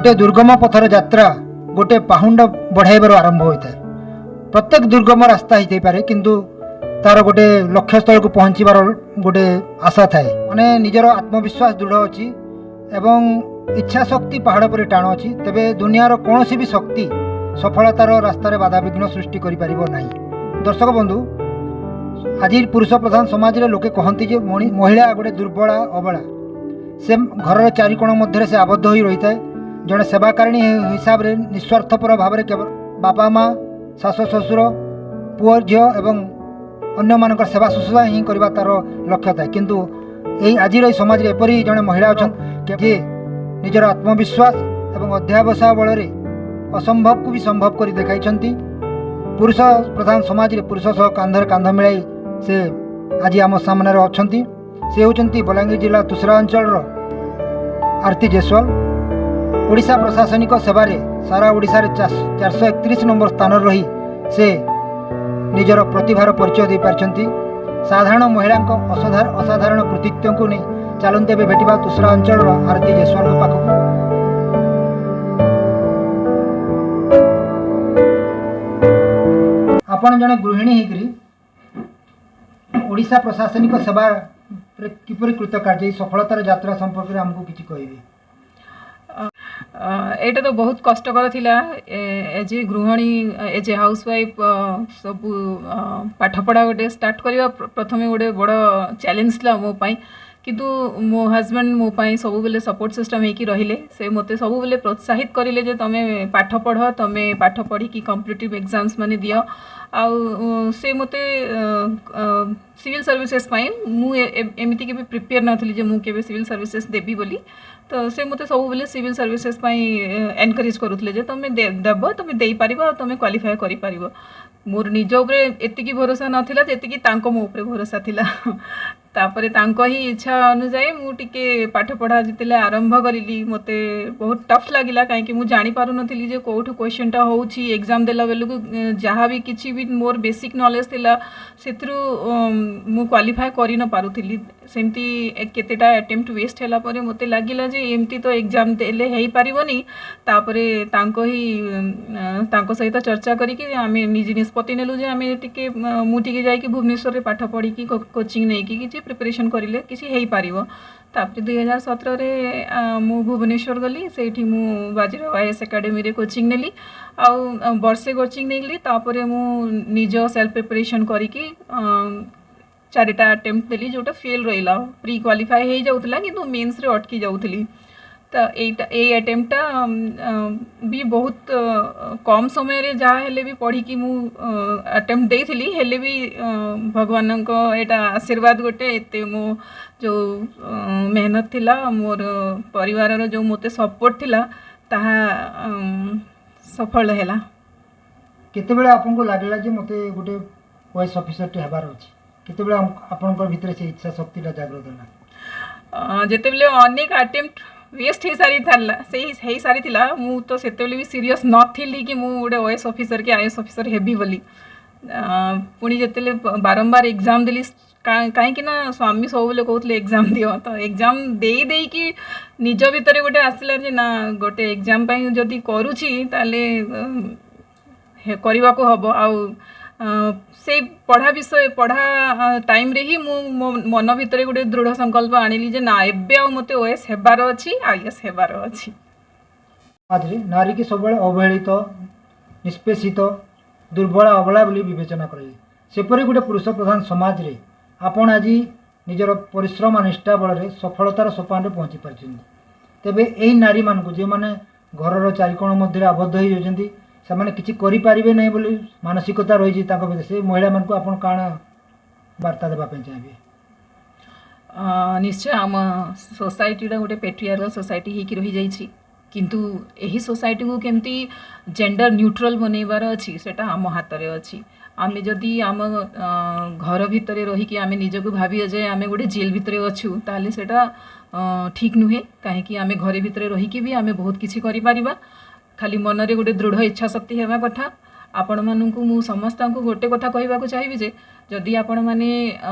ଗୋଟେ ଦୁର୍ଗମ ପଥର ଯାତ୍ରା ଗୋଟେ ପାହୁଣ୍ଡ ବଢ଼ାଇବାରୁ ଆରମ୍ଭ ହୋଇଥାଏ। ପ୍ରତ୍ୟେକ ଦୁର୍ଗମ ରାସ୍ତା ହେଇଥାଇପାରେ, କିନ୍ତୁ ତାର ଗୋଟେ ଲକ୍ଷ୍ୟସ୍ଥଳକୁ ପହଞ୍ଚିବାର ଗୋଟେ ଆଶା ଥାଏ। ମାନେ ନିଜର ଆତ୍ମବିଶ୍ୱାସ ଦୃଢ଼ ଅଛି ଏବଂ ଇଚ୍ଛା ଶକ୍ତି ପାହାଡ଼ ପରି ଟାଣ ଅଛି, ତେବେ ଦୁନିଆର କୌଣସି ବି ଶକ୍ତି ସଫଳତାର ରାସ୍ତାରେ ବାଧାବିଘ୍ନ ସୃଷ୍ଟି କରିପାରିବ ନାହିଁ। ଦର୍ଶକ ବନ୍ଧୁ, ଆଜି ପୁରୁଷ ପ୍ରଧାନ ସମାଜରେ ଲୋକେ କହନ୍ତି ଯେ ମହିଳା ଗୋଟେ ଦୁର୍ବଳା, ଅବଳା। ସେ ଘରର ଚାରିକୋଣ ମଧ୍ୟରେ ସେ ଆବଦ୍ଧ ହୋଇ ରହିଥାଏ। ଜଣେ ସେବାକାରିଣୀ ହିସାବରେ ନିସ୍ୱାର୍ଥପର ଭାବରେ କେବଳ ବାପା ମା, ଶାଶୁ ଶ୍ୱଶୁର, ପୁଅ ଝିଅ ଏବଂ ଅନ୍ୟମାନଙ୍କର ସେବା ଶୁଶ୍ରୂଷା ହିଁ କରିବା ତା'ର ଲକ୍ଷ୍ୟ ଥାଏ। କିନ୍ତୁ ଏଇ ଆଜିର ଏଇ ସମାଜରେ ଏପରି ଜଣେ ମହିଳା ଅଛନ୍ତି, ଯିଏ ନିଜର ଆତ୍ମବିଶ୍ୱାସ ଏବଂ ଅଧ୍ୟାବସାୟ ବଳରେ ଅସମ୍ଭବକୁ ବି ସମ୍ଭବ କରି ଦେଖାଇଛନ୍ତି। ପୁରୁଷ ପ୍ରଧାନ ସମାଜରେ ପୁରୁଷ ସହ କାନ୍ଧରେ କାନ୍ଧ ମିଳାଇ ସେ ଆଜି ଆମ ସାମ୍ନାରେ ଅଛନ୍ତି। ସେ ହେଉଛନ୍ତି ବଲାଙ୍ଗୀର ଜିଲ୍ଲା ତୁଷରା ଅଞ୍ଚଳର ଆରତୀ ଜୟସ୍ୱାଲ। ଓଡ଼ିଶା ପ୍ରଶାସନିକ ସେବାରେ ସାରା ଓଡ଼ିଶାରେ 431 ନମ୍ବର ସ୍ଥାନରେ ରହି ସେ ନିଜର ପ୍ରତିଭାର ପରିଚୟ ଦେଇପାରିଛନ୍ତି। ସାଧାରଣ ମହିଳାଙ୍କ ଅସାଧାରଣ କୃତିତ୍ୱକୁ ନେଇ ଚାଲନ୍ତୁ ଏବେ ଭେଟିବା ତୁଷରା ଅଞ୍ଚଳର ଆରତୀ ଜୟସ୍ୱାଲଙ୍କ ପାଖକୁ। ଆପଣ ଜଣେ ଗୃହିଣୀ ହେଇକରି ଓଡ଼ିଶା ପ୍ରଶାସନିକ ସେବାରେ କିପରି କୃତକାର୍ଯ୍ୟ, ଏହି ସଫଳତାର ଯାତ୍ରା ସମ୍ପର୍କରେ ଆମକୁ କିଛି କହିବେ? ଏଇଟା ତ ବହୁତ କଷ୍ଟକର ଥିଲା। ଏଜ୍ ଏ ଗୃହିଣୀ, ଏଜ୍ ଏ ହାଉସ୍ ୱାଇଫ୍, ସବୁ ପାଠପଢ଼ା ଗୋଟେ ଷ୍ଟାର୍ଟ କରିବା ପ୍ରଥମେ ଗୋଟେ ବଡ଼ ଚ୍ୟାଲେଞ୍ଜ ଥିଲା ମୋ ପାଇଁ। କିନ୍ତୁ ମୋ ହଜବେଣ୍ଡ ମୋ ପାଇଁ ସବୁବେଳେ ସପୋର୍ଟ ସିଷ୍ଟମ୍ ହେଇକି ରହିଲେ। ସେ ମୋତେ ସବୁବେଳେ ପ୍ରୋତ୍ସାହିତ କରିଲେ ଯେ ତମେ ପାଠ ପଢ଼, ତମେ ପାଠ ପଢ଼ିକି କମ୍ପିଟେଟିଭ୍ ଏକ୍ଜାମ୍ସ ମାନେ ଦିଅ। ଆଉ ସେ ମୋତେ ସିଭିଲ୍ ସର୍ଭିସେସ୍ ପାଇଁ, ମୁଁ ଏମିତି କେବେ ପ୍ରିପେୟାର ନଥିଲି ଯେ ମୁଁ କେବେ ସିଭିଲ୍ ସର୍ଭିସେସ୍ ଦେବି ବୋଲି, ତ ସେ ମୋତେ ସବୁବେଳେ ସିଭିଲ୍ ସର୍ଭିସେସ୍ ପାଇଁ ଏନକରେଜ୍ କରୁଥିଲେ ଯେ ତମେ ଦେବ, ତମେ ଦେଇପାରିବ ଆଉ ତମେ କ୍ୱାଲିଫାଏ କରିପାରିବ। ମୋର ନିଜ ଉପରେ ଏତିକି ଭରସା ନଥିଲା, ଯେତିକି ତାଙ୍କ ମୋ ଉପରେ ଭରସା ଥିଲା। ତାପରେ ତାଙ୍କ ହିଁ ଇଚ୍ଛା ଅନୁଯାୟୀ ମୁଁ ଟିକେ ପାଠ ପଢ଼ା ଯେତେବେଳେ ଆରମ୍ଭ କରିଲି, ମୋତେ ବହୁତ ଟଫ୍ ଲାଗିଲା, କାହିଁକି ମୁଁ ଜାଣିପାରୁନଥିଲି ଯେ କେଉଁଠୁ କ୍ୱେଶ୍ଚନଟା ହେଉଛି। ଏକ୍ଜାମ୍ ଦେଲା ବେଳକୁ ଯାହା ବି କିଛି ବି ମୋର ବେସିକ୍ ନଲେଜ୍ ଥିଲା, ସେଥିରୁ ମୁଁ କ୍ୱାଲିଫାଏ କରି ନ ପାରୁଥିଲି। ସେମିତି କେତେଟା ଆଟେମ୍ପ୍ଟ ୱେଷ୍ଟ ହେଲା ପରେ ମୋତେ ଲାଗିଲା ଯେ ଏମିତି ତ ଏକ୍ଜାମ୍ ଦେଲେ ହେଇପାରିବନି। ତାପରେ ତାଙ୍କ ସହିତ ଚର୍ଚ୍ଚା କରିକି ଆମେ ନିଜେ ନିଷ୍ପତ୍ତି ନେଲୁ ଯେ ଆମେ ଟିକେ ମୁଁ ଟିକେ ଯାଇକି ଭୁବନେଶ୍ୱରରେ ପାଠ ପଢ଼ିକି, କୋଚିଂ ନେଇକି କିଛି ପ୍ରିପାରେସନ୍ କରିଲେ କିଛି ହେଇପାରିବ। ତାପରେ 2017ରେ ମୁଁ ଭୁବନେଶ୍ୱର ଗଲି। ସେଇଠି ମୁଁ ବାଜିରାଉ ଆଇଏଏସ୍ ଏକାଡେମୀରେ କୋଚିଂ ନେଲି ଆଉ ବର୍ଷେ କୋଚିଂ ନେଲି। ତାପରେ ମୁଁ ନିଜ ସେଲ୍ଫ ପ୍ରିପାରେସନ୍ କରିକି ଚାରିଟା ଆଟେମ୍ପ୍ଟ ଦେଲି, ଯେଉଁଟା ଫେଲ୍ ରହିଲା। ପ୍ରି କ୍ୱାଲିଫାଏ ହେଇଯାଉଥିଲା, କିନ୍ତୁ ମେନ୍ସରେ ଅଟକି ଯାଉଥିଲି। ତ ଏଇ ଆଟେମ୍ପ୍ଟଟା ବି ବହୁତ କମ୍ ସମୟରେ ଯାହା ହେଲେ ବି ପଢ଼ିକି ମୁଁ ଆଟେମ୍ପ୍ଟ ଦେଇଥିଲି। ହେଲେ ବି ଭଗବାନଙ୍କ ଏଇଟା ଆଶୀର୍ବାଦ ଗୋଟେ, ଏତେ ମୋ ଯେଉଁ ମେହନତ ଥିଲା, ମୋର ପରିବାରର ଯେଉଁ ମୋତେ ସପୋର୍ଟ ଥିଲା, ତାହା ସଫଳ ହେଲା। କେତେବେଳେ ଆପଣଙ୍କୁ ଲାଗିଲା ଯେ ମୋତେ ଗୋଟେ ଓଏଏସ୍ ଅଫିସରଟେ ହେବାର ଅଛି? କେତେବେଳେ ଆପଣଙ୍କ ଭିତରେ ସେ ଇଚ୍ଛା ଶକ୍ତିଟା ଜାଗ୍ରତ ହେଲା? ଯେତେବେଳେ ଅନେକ ଆଟେମ୍ପ୍ଟ ୱେଷ୍ଟ ହେଇସାରିଥିଲା, ସେଇ ହେଇସାରିଥିଲା, ମୁଁ ତ ସେତେବେଳେ ବି ସିରିୟସ୍ ନଥିଲି କି ମୁଁ ଗୋଟେ ଓଏଏସ୍ ଅଫିସର କି ଆଇଏଏସ୍ ଅଫିସର ହେବି ବୋଲି। ପୁଣି ଯେତେବେଳେ ବାରମ୍ବାର ଏକ୍ଜାମ୍ ଦେଲି, କାହିଁକି ନା ସ୍ୱାମୀ ସବୁବେଳେ କହୁଥିଲେ ଏକ୍ଜାମ୍ ଦିଅ, ତ ଏକ୍ଜାମ୍ ଦେଇ ଦେଇକି ନିଜ ଭିତରେ ଗୋଟେ ଆସିଲା ଯେ ନା, ଗୋଟେ ଏକ୍ଜାମ୍ ପାଇଁ ଯଦି କରୁଛି ତାହେଲେ କରିବାକୁ ହବ। ଆଉ ସେଇ ପଢ଼ା ବିଷୟ ପଢ଼ା ଟାଇମ୍ରେ ହିଁ ମୁଁ ମୋ ମନ ଭିତରେ ଗୋଟେ ଦୃଢ଼ ସଂକଳ୍ପ ଆଣିଲି ଯେ ନା, ଏବେ ଆଉ ମୋତେ ଓଏଏସ୍ ହେବାର ଅଛି, ଆଇଏଏସ୍ ହେବାର ଅଛି। ସମାଜରେ ନାରୀକି ସବୁବେଳେ ଅବହେଳିତ, ନିଷ୍ପେଷିତ, ଦୁର୍ବଳ, ଅବଳା ବୋଲି ବିବେଚନା କରାଯାଏ। ସେପରି ଗୋଟେ ପୁରୁଷ ପ୍ରଧାନ ସମାଜରେ ଆପଣ ଆଜି ନିଜର ପରିଶ୍ରମ, ନିଷ୍ଠା ବଳରେ ସଫଳତାର ସୋପାନରେ ପହଞ୍ଚି ପାରିଛନ୍ତି। ତେବେ ଏହି ନାରୀମାନଙ୍କୁ, ଯେଉଁମାନେ ଘରର ଚାରିକୋଣ ମଧ୍ୟରେ ଆବଦ୍ଧ ହୋଇଯାଉଛନ୍ତି, ସେମାନେ କିଛି କରିପାରିବେ ନାହିଁ ବୋଲି ମାନସିକତା ରହିଛି ତାଙ୍କ ଭିତରେ, ସେ ମହିଳାମାନଙ୍କୁ ଆପଣ କାଣା ବାର୍ତ୍ତା ଦେବା ପାଇଁ ଚାହିଁବେ? ନିଶ୍ଚୟ ଆମ ସୋସାଇଟିଟା ଗୋଟେ ପେଟ୍ରିଆର୍କାଲ ସୋସାଇଟି ହେଇକି ରହିଯାଇଛି। କିନ୍ତୁ ଏହି ସୋସାଇଟିକୁ କେମିତି ଜେଣ୍ଡର ନ୍ୟୁଟ୍ରାଲ୍ ବନେଇବାର ଅଛି, ସେଇଟା ଆମ ହାତରେ ଅଛି। ଆମେ ଯଦି ଆମ ଘର ଭିତରେ ରହିକି ଆମେ ନିଜକୁ ଭାବିବା ଯେ ଆମେ ଗୋଟେ ଜେଲ୍ ଭିତରେ ଅଛୁ, ତାହେଲେ ସେଇଟା ଠିକ୍ ନୁହେଁ। କାହିଁକି ଆମେ ଘରେ ଭିତରେ ରହିକି ବି ଆମେ ବହୁତ କିଛି କରିପାରିବା। ଖାଲି ମନରେ ଗୋଟେ ଦୃଢ଼ ଇଚ୍ଛା ଶକ୍ତି ହେବା କଥା। ଆପଣମାନଙ୍କୁ ମୁଁ ସମସ୍ତଙ୍କୁ ଗୋଟେ କଥା କହିବାକୁ ଚାହିଁବି ଯେ ଯଦି ଆପଣମାନେ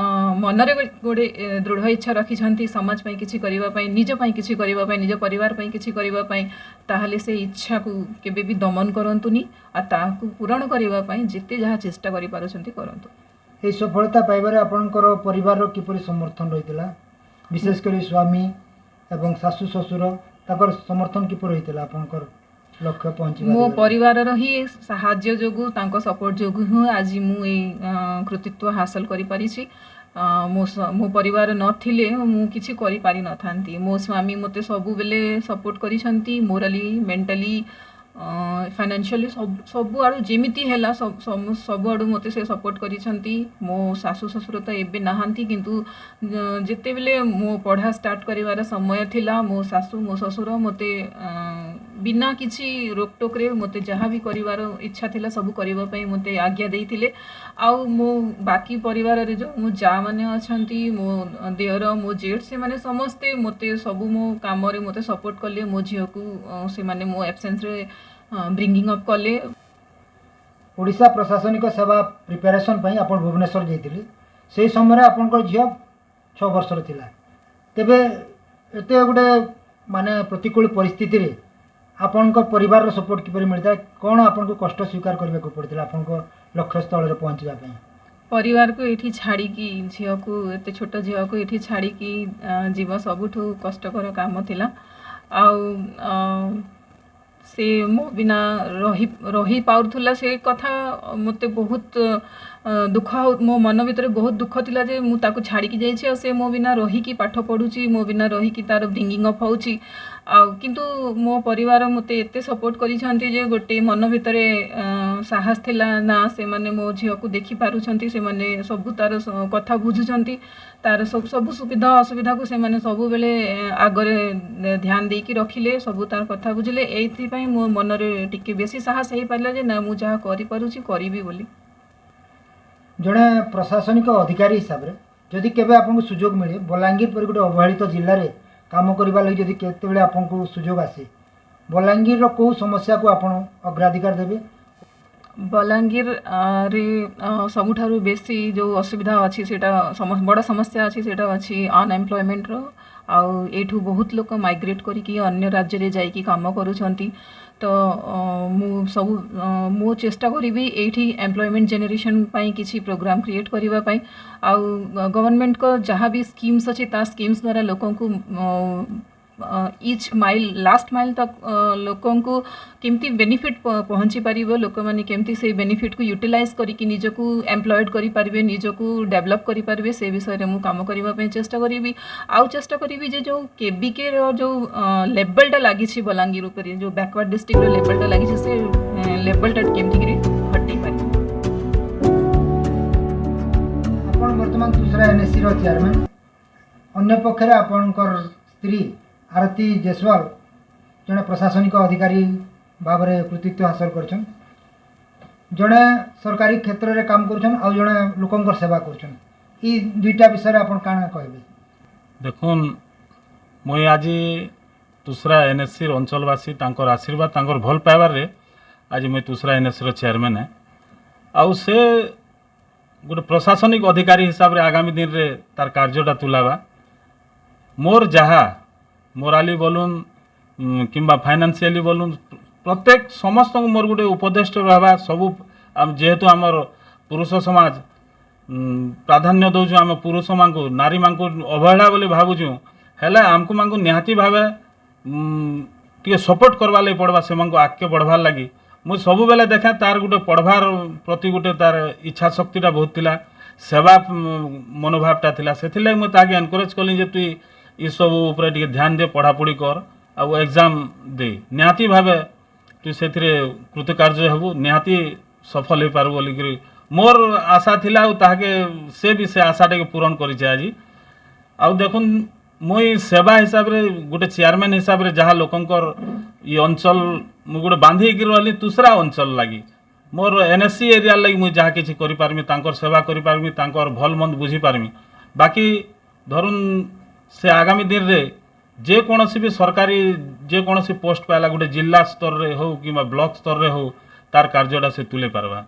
ମନରେ ଗୋଟେ ଦୃଢ଼ ଇଚ୍ଛା ରଖିଛନ୍ତି ସମାଜ ପାଇଁ କିଛି କରିବା ପାଇଁ, ନିଜ ପାଇଁ କିଛି କରିବା ପାଇଁ, ନିଜ ପରିବାର ପାଇଁ କିଛି କରିବା ପାଇଁ, ତାହେଲେ ସେ ଇଚ୍ଛାକୁ କେବେ ବି ଦମନ କରନ୍ତୁନି ଆଉ ତାହାକୁ ପୂରଣ କରିବା ପାଇଁ ଯେତେ ଯାହା ଚେଷ୍ଟା କରିପାରୁଛନ୍ତି କରନ୍ତୁ। ଏହି ସଫଳତା ପାଇବାରେ ଆପଣଙ୍କର ପରିବାରର କିପରି ସମର୍ଥନ ରହିଥିଲା? ବିଶେଷ କରି ସ୍ୱାମୀ ଏବଂ ଶାଶୁ ଶ୍ୱଶୁର, ତାଙ୍କର ସମର୍ଥନ କିପରି ରହିଥିଲା ଆପଣଙ୍କର ଲକ୍ଷ୍ୟ ପହଞ୍ଚିବା ମୋ ଦିଗରେ? ପରିବାରର ହିଁ ସାହାଯ୍ୟ ଯୋଗୁଁ, ତାଙ୍କ ସପୋର୍ଟ ଯୋଗୁଁ ହିଁ ଆଜି ମୁଁ ଏଇ କୃତିତ୍ୱ ହାସଲ କରିପାରିଛି। ମୋ ପରିବାର ନଥିଲେ ମୁଁ କିଛି କରିପାରିନଥାନ୍ତି। ମୋ ସ୍ୱାମୀ ମୋତେ ସବୁବେଳେ ସପୋର୍ଟ କରିଛନ୍ତି, ମୋରାଲି, ମେଣ୍ଟାଲି, ଫାଇନାନ୍ସିଆଲି, ସବୁଆଡ଼ୁ ଯେମିତି ହେଲା ସବୁଆଡ଼ୁ ମୋତେ ସେ ସପୋର୍ଟ କରିଛନ୍ତି। ମୋ ଶାଶୁ ଶ୍ୱଶୁର ତ ଏବେ ନାହାନ୍ତି, କିନ୍ତୁ ଯେତେବେଳେ ମୋ ପଢ଼ା ଷ୍ଟାର୍ଟ କରିବାର ସମୟ ଥିଲା, ମୋ ଶାଶୁ ମୋ ଶ୍ୱଶୁର ମୋତେ ବିନା କିଛି ରୋକଟୋକରେ ମୋତେ ଯାହା ବି କରିବାର ଇଚ୍ଛା ଥିଲା ସବୁ କରିବା ପାଇଁ ମୋତେ ଆଜ୍ଞା ଦେଇଥିଲେ। ଆଉ ମୋ ବାକି ପରିବାରରେ ଯେଉଁ ମୋ ଯାଆ ମାନେ ଅଛନ୍ତି, ମୋ ଦିଅର, ମୋ ଜେଠ, ସେମାନେ ସମସ୍ତେ ମୋତେ ସବୁ ମୋ କାମରେ ମୋତେ ସପୋର୍ଟ କଲେ। ମୋ ଝିଅକୁ ସେମାନେ ମୋ ଆବସେନ୍ସରେ ବ୍ରିଙ୍ଗିଂ ଅପ୍ କଲେ। ଓଡ଼ିଶା ପ୍ରଶାସନିକ ସେବା ପ୍ରିପାରେସନ୍ ପାଇଁ ଆପଣ ଭୁବନେଶ୍ୱର ଯାଇଥିଲେ। ସେହି ସମୟରେ ଆପଣଙ୍କର ଝିଅ 6 ବର୍ଷର ଥିଲା। ତେବେ ଏତେ ଗୋଟେ ମାନେ ପ୍ରତିକୂଳ ପରିସ୍ଥିତିରେ ଆପଣଙ୍କ ପରିବାରର ସପୋର୍ଟ କିପରି ମିଳିଥିଲା? କ'ଣ ଆପଣଙ୍କୁ କଷ୍ଟ ସ୍ୱୀକାର କରିବାକୁ ପଡ଼ିଥିଲା ଆପଣଙ୍କ ଲକ୍ଷ୍ୟସ୍ଥଳରେ ପହଞ୍ଚିବା ପାଇଁ? ପରିବାରକୁ ଏଇଠି ଛାଡ଼ିକି, ଝିଅକୁ, ଏତେ ଛୋଟ ଝିଅକୁ ଏଇଠି ଛାଡ଼ିକି ଯିବା ସବୁଠୁ କଷ୍ଟକର କାମ ଥିଲା। ଆଉ ସେ ମୋ ବିନା ରହିପାରୁଥିଲା, ସେ କଥା ମୋତେ ବହୁତ ଦୁଃଖ, ମୋ ମନ ଭିତରେ ବହୁତ ଦୁଃଖ ଥିଲା ଯେ ମୁଁ ତାକୁ ଛାଡ଼ିକି ଯାଇଛି ଆଉ ସେ ମୋ ବିନା ରହିକି ପାଠ ପଢ଼ୁଛି, ମୋ ବିନା ରହିକି ତାର ବ୍ରିଙ୍ଗିଂ ଅପ୍ ହେଉଛି। ଆଉ କିନ୍ତୁ ମୋ ପରିବାର ମୋତେ ଏତେ ସପୋର୍ଟ କରିଛନ୍ତି ଯେ ଗୋଟେ ମନ ଭିତରେ ସାହସ ଥିଲା ନା ସେମାନେ ମୋ ଝିଅକୁ ଦେଖିପାରୁଛନ୍ତି, ସେମାନେ ସବୁ ତାର କଥା ବୁଝୁଛନ୍ତି, ତାର ସବୁ ସୁବିଧା ଅସୁବିଧାକୁ ସେମାନେ ସବୁବେଳେ ଆଗରେ ଧ୍ୟାନ ଦେଇକି ରଖିଲେ, ସବୁ ତାର କଥା ବୁଝିଲେ। ଏଇଥିପାଇଁ ମୋ ମନରେ ଟିକେ ବେଶୀ ସାହସ ହେଇପାରିଲା ଯେ ନା, ମୁଁ ଯାହା କରିପାରୁଛି କରିବି ବୋଲି। ଜଣେ ପ୍ରଶାସନିକ ଅଧିକାରୀ ହିସାବରେ ଯଦି କେବେ ଆପଣଙ୍କୁ ସୁଯୋଗ ମିଳେ, ବଲାଙ୍ଗୀର ପରି ଗୋଟେ ଅବହେଳିତ ଜିଲ୍ଲାରେ କାମ କରିବା ଲାଗି ଯଦି କେତେବେଳେ ଆପଣଙ୍କୁ ସୁଯୋଗ ଆସେ, ବଲାଙ୍ଗୀରର କେଉଁ ସମସ୍ୟାକୁ ଆପଣ ଅଗ୍ରାଧିକାର ଦେବେ? ବଲାଙ୍ଗୀରରେ ସବୁଠାରୁ ବେଶୀ ଯେଉଁ ଅସୁବିଧା ଅଛି, ସେଇଟା ବଡ଼ ସମସ୍ୟା ଅଛି, ସେଇଟା ଅଛି ଅନଏମ୍ପ୍ଲୟମେଣ୍ଟର। ଆଉ ଏଇଠୁ ବହୁତ ଲୋକ ମାଇଗ୍ରେଟ୍ କରିକି ଅନ୍ୟ ରାଜ୍ୟରେ ଯାଇକି କାମ କରୁଛନ୍ତି। ତ ମୁଁ ସବୁ ମୁଁ ଚେଷ୍ଟା କରିବି ଏଇଠି ଏମ୍ପ୍ଲୟମେଣ୍ଟ ଜେନେରେସନ୍ ପାଇଁ କିଛି ପ୍ରୋଗ୍ରାମ୍ କ୍ରିଏଟ୍ କରିବା ପାଇଁ ଆଉ ଗଭର୍ଣ୍ଣମେଣ୍ଟଙ୍କ ଯାହା ବି ସ୍କିମ୍ସ ଅଛି, ତା ସ୍କିମ୍ସ ଦ୍ୱାରା ଲୋକଙ୍କୁ ଇଚ୍ ମାଇଲ୍, ଲାଷ୍ଟ ମାଇଲ୍ ତକ୍ ଲୋକଙ୍କୁ କେମିତି ବେନିଫିଟ୍ ପହଞ୍ଚି ପାରିବ, ଲୋକମାନେ କେମିତି ସେଇ ବେନିଫିଟ୍କୁ ୟୁଟିଲାଇଜ୍ କରିକି ନିଜକୁ ଏମ୍ପ୍ଲଏଡ଼୍ କରିପାରିବେ, ନିଜକୁ ଡେଭଲପ୍ କରିପାରିବେ, ସେ ବିଷୟରେ ମୁଁ କାମ କରିବା ପାଇଁ ଚେଷ୍ଟା କରିବି। ଆଉ ଚେଷ୍ଟା କରିବି ଯେ ଯେଉଁ କେବିକେର ଯେଉଁ ଲେବଲ୍ଟା ଲାଗିଛି ବଲାଙ୍ଗୀର ଉପରେ, ଯେଉଁ ବ୍ୟାକୱାର୍ଡ଼ ଡିଷ୍ଟ୍ରିକ୍ଟର ଲେବଲ୍ଟା ଲାଗିଛି, ସେ ଲେବଲ୍ଟା କେମିତିକିରି ହଟେଇ ପାରିବି। ଆପଣ ବର୍ତ୍ତମାନ ତୁଷରା ଏନ୍ଏସିର ଚେୟାରମ୍ୟାନ୍, ଅନ୍ୟପକ୍ଷରେ ଆପଣଙ୍କର ସ୍ତ୍ରୀ ଆରତୀ ଜୟସ୍ୱାଲ ଜଣେ ପ୍ରଶାସନିକ ଅଧିକାରୀ ଭାବରେ କୃତିତ୍ୱ ହାସଲ କରିଛନ୍ତି। ଜଣେ ସରକାରୀ କ୍ଷେତ୍ରରେ କାମ କରୁଛନ୍ ଆଉ ଜଣେ ଲୋକଙ୍କର ସେବା କରୁଛନ୍। ଏଇ ଦୁଇଟା ବିଷୟରେ ଆପଣ କାଣା କହିବେ? ଦେଖୁନ୍, ମୁଇଁ ଆଜି ତୁଷରା ଏନ୍ଏସିର ଅଞ୍ଚଳବାସୀ, ତାଙ୍କର ଆଶୀର୍ବାଦ, ତାଙ୍କର ଭଲ ପାଇବାରେ ଆଜି ମୁଇଁ ତୁଷରା ଏନ୍ଏସିର ଚେୟାରମ୍ୟାନ୍। ଆଉ ସେ ଗୋଟେ ପ୍ରଶାସନିକ ଅଧିକାରୀ ହିସାବରେ ଆଗାମୀ ଦିନରେ ତାର କାର୍ଯ୍ୟଟା ତୁଲାବା। ମୋର୍ ଯାହା ମୋରାଲି ବୋଲୁନ୍ କିମ୍ବା ଫାଇନାନ୍ସିଆଲି ବୋଲୁନ୍, ପ୍ରତ୍ୟେକ ସମସ୍ତଙ୍କୁ ମୋର ଗୋଟେ ଉପଦେଶ ରହିବା। ସବୁ ଯେହେତୁ ଆମର ପୁରୁଷ ସମାଜ ପ୍ରାଧାନ୍ୟ ଦେଉଛୁ ଆମେ ପୁରୁଷମାନଙ୍କୁ, ନାରୀମାନଙ୍କୁ ଅବହେଳା ବୋଲି ଭାବୁଛୁ, ହେଲେ ଆମକୁ ମାନଙ୍କୁ ନିହାତି ଭାବେ ଟିକେ ସପୋର୍ଟ କରବାର୍ ଲାଗି ପଡ଼ବା ସେମାନଙ୍କୁ ଆଗକେ ବଢ଼ବାର୍ ଲାଗି। ମୁଁ ସବୁବେଲେ ଦେଖେ ତାର ଗୋଟେ ପଢ଼ବାର୍ ପ୍ରତି ଗୋଟେ ତାର ଇଚ୍ଛା ଶକ୍ତିଟା ବହୁତ ଥିଲା, ସେବା ମନୋଭାବଟା ଥିଲା। ସେଥିର୍ଲାଗି ମୁଇଁ ତାହାକେ ଏନକରେଜ୍ କଲି ଯେ ତୁଇ ଏସବୁ ଉପରେ ଟିକେ ଧ୍ୟାନ ଦେ, ପଢ଼ାପଢ଼ି କର ଆଉ ଏକ୍ଜାମ୍ ଦେ, ନିହାତି ଭାବେ ତୁଇ ସେଥିରେ କୃତକାର୍ଯ୍ୟ ହେବୁ, ନିହାତି ସଫଳ ହେଇପାରିବୁ ବୋଲିକିରି ମୋର୍ ଆଶା ଥିଲା। ଆଉ ତାହାକେ ସେ ବି ସେ ଆଶାଟାକେ ପୂରଣ କରିଛେ ଆଜି। ଆଉ ଦେଖୁନ୍, ମୁଇଁ ସେବା ହିସାବରେ ଗୋଟେ ଚେୟାରମ୍ୟାନ୍ ହିସାବରେ ଯାହା ଲୋକଙ୍କର ଇ ଅଞ୍ଚଳ ମୁଁ ଗୋଟେ ବାନ୍ଧି ହେଇକି ରହିଲି ତୁସରା ଅଞ୍ଚଳ ଲାଗି, ମୋର ଏନ୍ ଏସ୍ ସି ଏରିଆ ଲାଗି ମୁଇଁ ଯାହା କିଛି କରିପାରମି, ତାଙ୍କର ସେବା କରିପାରମି, ତାଙ୍କର ଭଲ ମନ୍ଦ ବୁଝିପାରମି। ବାକି ଧରୁନ୍ ସେ ଆଗାମୀ ଦିନରେ ଯେକୌଣସି ବି ସରକାରୀ ଯେକୌଣସି ପୋଷ୍ଟ ପାଇଲା, ଗୋଟେ ଜିଲ୍ଲା ସ୍ତରରେ ହଉ କିମ୍ବା ବ୍ଲକ ସ୍ତରରେ ହଉ, ତାର କାର୍ଯ୍ୟଟା ସେ ତୁଲେଇ ପାରବା।